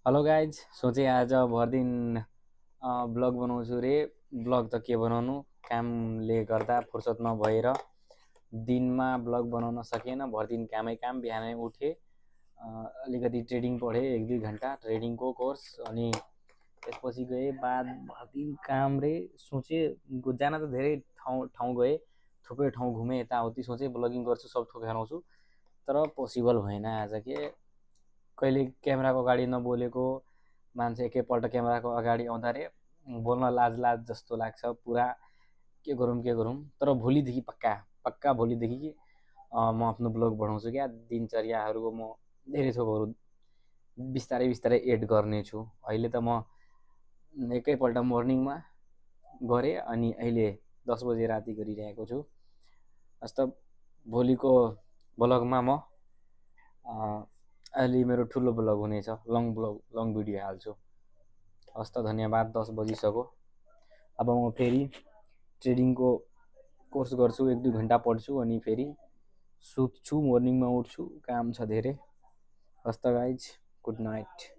Hello guys, सोचेँ आज भरदिन blog बनाउँछु रे। ब्लग त के बनाउनु, कामले गर्दा फुर्सद नभएर दिनमा ब्लग बनाउन सकेन। भरदिन कामै काम। बिहानै उठेँ, अलिकति ट्रेडिङ पढेँ 1-2 घन्टा ट्रेडिङको कोर्स, अनि त्यसपछि गएँ। बाद भरदिन काम रे। सोचेँ जान त धेरै ठाउँ गएँ, थुप्रै ठाउँ घुमेँ, यताउति सोचेँ ब्लगिङ गर्छु, सब थोक हराउँछु, तर पोसिबल भएन आज। के कहिले क्यामेराको अगाडि नबोलेको मान्छे एकैपल्ट क्यामेराको अगाडि आउँदा रे बोल्न लाज लाज जस्तो लाग्छ पुरा। के गरौँ तर भोलिदेखि पक्का भोलिदेखि म आफ्नो ब्लग बढाउँछु क्या। दिनचर्याहरूको म धेरै थोकहरू बिस्तारै बिस्तारै एड गर्नेछु। अहिले त म एकैपल्ट मर्निङमा गरेँ, अनि अहिले 10 बजे राति गरिरहेको छु। हस्त भोलिको ब्लगमा म अहिले मेरो ठुलो ब्लग हुनेछ, लङ भिडियो हाल्छु। हस्त धन्यवाद। 10 बजिसक्यो। अब म फेरि ट्रेडिङको कोर्स गर्छु, 1-2 घन्टा पढ्छु, अनि फेरि सुत्छु। मर्निङमा उठ्छु, काम छ धेरै। हस्त गाइज, गुड नाइट।